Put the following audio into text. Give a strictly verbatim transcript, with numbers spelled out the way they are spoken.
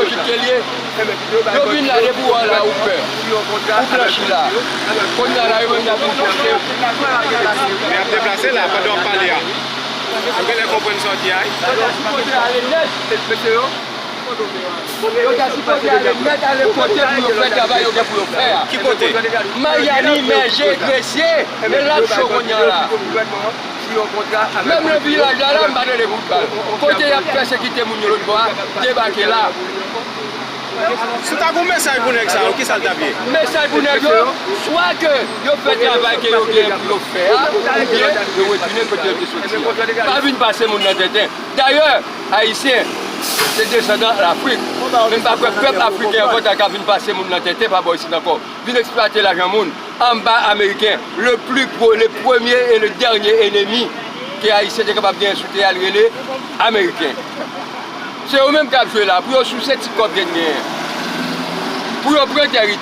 Kit ke l ye. Yo vin la depi w wè la ou pè. Ou blanchi la. Kounye a la yo menm y ap vin fòse. Men y ap deplase la pandan w ap pale a. Yo genlè konprann sa w di a wi. Yo ta sipoze ale nèt, ale kote pou yo fè travay yo gen pou yo fè a. Ki kote? Mayani, Mèje, Gresye, men l ap cho kounye a la. Menm nan vilaj la, la, m pa tande bout bal. Kote y ap pèsekite moun yo lòt bò a, debake la. Si w ta gen yon mesaj pou nèg sa yo, kisa l t ap ye? Mesaj pou nèg yo, swa ke yo fè travay ke yo gen pou yo fè a, oubyen yo retounen kote yo te soti a. Pa vin pase moun nan tenten. Dayè, Ayisyen se desandan Lafrik. Men m pa kwè pèp afriken ankò ta ka vin pase moun nan tenten pa bò isit ankò. Vin eksplwate lajan moun anba Ameriken. Le pli gwo, le premye e le dènye enemi ke Ayisyen te kapab genyen sou tè a, l rele Ameriken. Se yo menm k ap jwe la pou yo souse ti kòb yo t genyen, pou yo pran tèritwa.